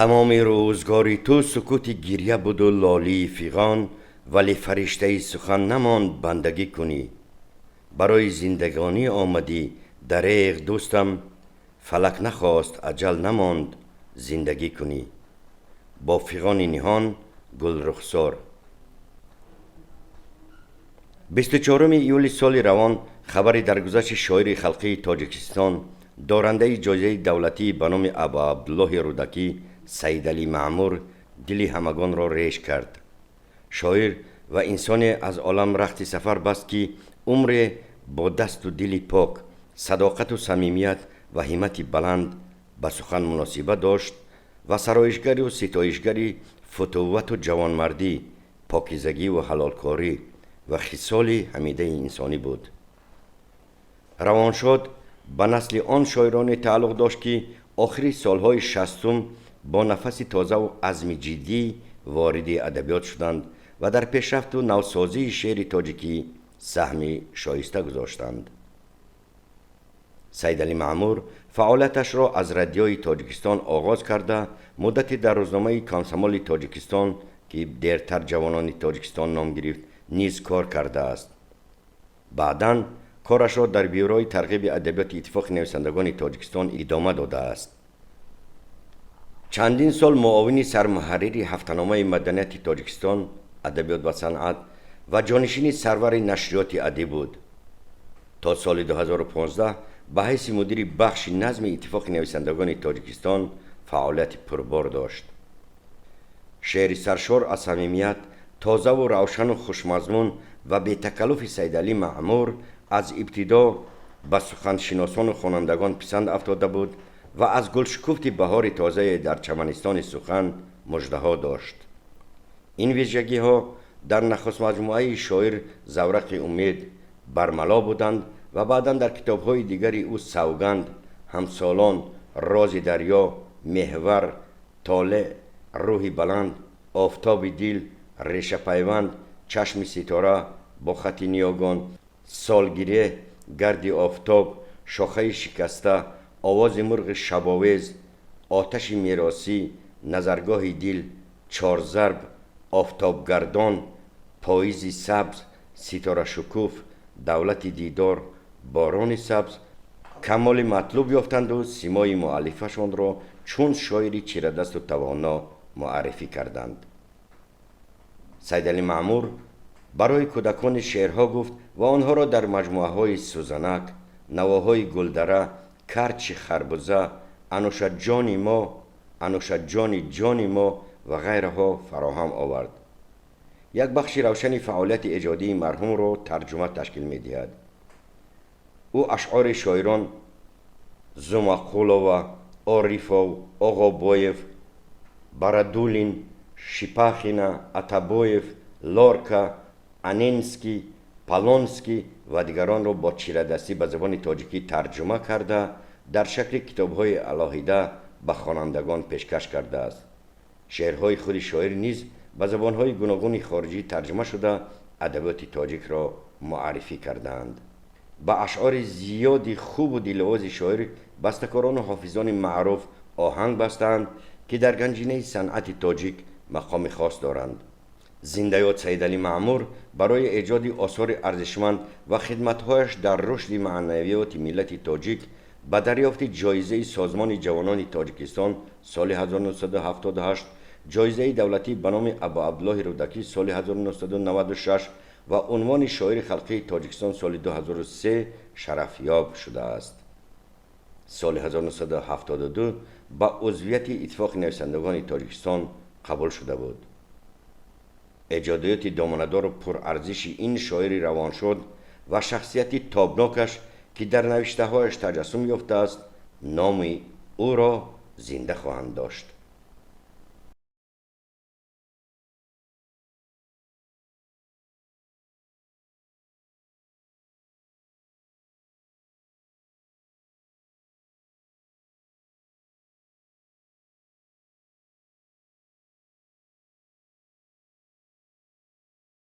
Тамоми рӯзгори ту сукути гиря буду лолии фиғон, вале фариштаи сухан намонд бандагӣ кунӣ. Барои зиндагонӣ омадӣ, дареғ, дӯстам, фалак нахост, аҷал намонд зиндагӣ кунӣ. Бо фиғони ниҳон Гулрухсор. 24 июли соли равон хабари даргузашти шоири халқии Тоҷикистон, дорандаи ҷоизаи давлатӣ ба номи Абуабдуллоҳи Рӯдакӣ Саидалӣ Маъмур дили ҳамагонро реш кард. Шоир ва инсоне аз олам рахти сафар баст, ки умре бо дасту дили пок, садоқату самимият ва ҳиммати баланд ба сухан муносибат дошт ва сароишгару ситоишгари футуввату ҷавонмардӣ, покизагиву ҳалолкорӣ ва хисоли ҳамидаи инсонӣ буд. Равоншод ба насли он шоироне тааллуқ дошт, ки охири солҳои 60-ум бо нафаси тозаву азми ҷиддӣ вориди адабиёт шуданд ва дар пешрафту навсозии шеъри тоҷикӣ саҳми шоиста гузоштанд. Саидалӣ Маъмур фаъолияташро аз Радиои Тоҷикистон оғоз карда, муддате дар рӯзномаи «Комсомоли Тоҷикистон», ки дертар «Ҷавонони Тоҷикистон» ном гирифт, низ кор кардааст. Баъдан корашро дар Бюрои тарғиби адабиёти Иттифоқи нависандагони Тоҷикистон идома додааст. Чандин сол муовини сармуҳаррири ҳафтаномаи маданияти Тоҷикистон «Адабиёт ва санъат» ва ҷонишини сарвари нашриёти «Адиб» буд. То соли 2015 ба ҳайси мудири бахши назми Иттифоқи нависандагони Тоҷикистон фаъолияти пурбор дошт. Шеъри саршор аз самимият, тозаву равшану хушмазмун ва бетакаллуфи Саидалӣ Маъмур аз ибтидо ба суханшиносону хонандагон писанд афтода буд ва аз гулшукуфти баҳори тозае дар чаманистони сухан муждаҳо дошт. Ин вижагиҳо дар нахустмаҷмӯаи шоир «Заврақи умед» бармало буданд ва баъдан дар китобҳои дигари ӯ «Савганд», «Ҳамсолон», «Рози дарё», «Меҳвар», «Толеъ», «Рӯҳи баланд», «Офтоби дил», «Решапайванд», «Чашми ситора», «Бо хати ниёгон», «Солгиреҳ», «Гарди офтоб», «Шохаи шикаста», «Овози мурғи шабовез», «Оташи меросӣ», «Назаргоҳи дил», «Чорзарб», «Офтобгардон», «Поизи сабз», «Ситорашукуф», «Давлати дидор», «Борони сабз» камоли матлуб ёфтанду симои муаллифашонро чун шоири чирадасту тавоно муаррифӣ карданд. Саидалӣ Маъмур барои кӯдакони шеърҳо гуфт ва онҳоро дар маҷмӯаҳои «Сӯзанак», «Навоҳои гулдара», «Карчи харбуза», «Анӯшаҷони мо», «Анӯшаҷони ҷони мо» ва ғайраҳо фароҳам овард. Як бахши равшани фаъолияти эҷодии марҳумро тарҷума ташкил медиҳад. Ӯ ашъори шоирон Зумақулова, Орифов, Оғобоев, Барадулин, Шипахина, Атабоев, Лорка, Анненский, Полонский ва дигаронро бо чирадастӣ ба забони тоҷикӣ тарҷума карда, дар шакли китобҳои алоҳида ба хонандагон пешкаш кардааст. Шеърҳои худи шоир низ ба забонҳои гуногуни хориҷӣ тарҷума шуда, адабиёти тоҷикро муаррифӣ кардаанд. Ба ашъори зиёди хубу диловози шоир бастакорону ҳофизони маъруф оҳанг бастаанд, ки дар ганҷинаи санъати тоҷик мақоми хос доранд. Зиндаёд Саидалӣ Маъмур. Барои эҷоди осори арзишманд ва хидматҳояш дар рушди маънавиёти миллати тоҷик ба дарёфти ҷоизаи Созмони ҷавонони Тоҷикистон соли 1978, ҷоизаи давлатӣ ба номи Абуабдуллоҳи Рӯдакӣ соли 1996 ва унвони шоири халқии Тоҷикистон соли 2003 шарафёб шудааст. Соли 1972 ба узвияти Иттифоқи нависандагони Тоҷикистон қабул шуда буд. Эҷодиёти доманадору пурарзиши ин шоири равоншод ва шахсияти тобнокаш, ки дар навиштаҳояш таҷассум ёфтааст, номи ӯро зинда хоҳанд дошт.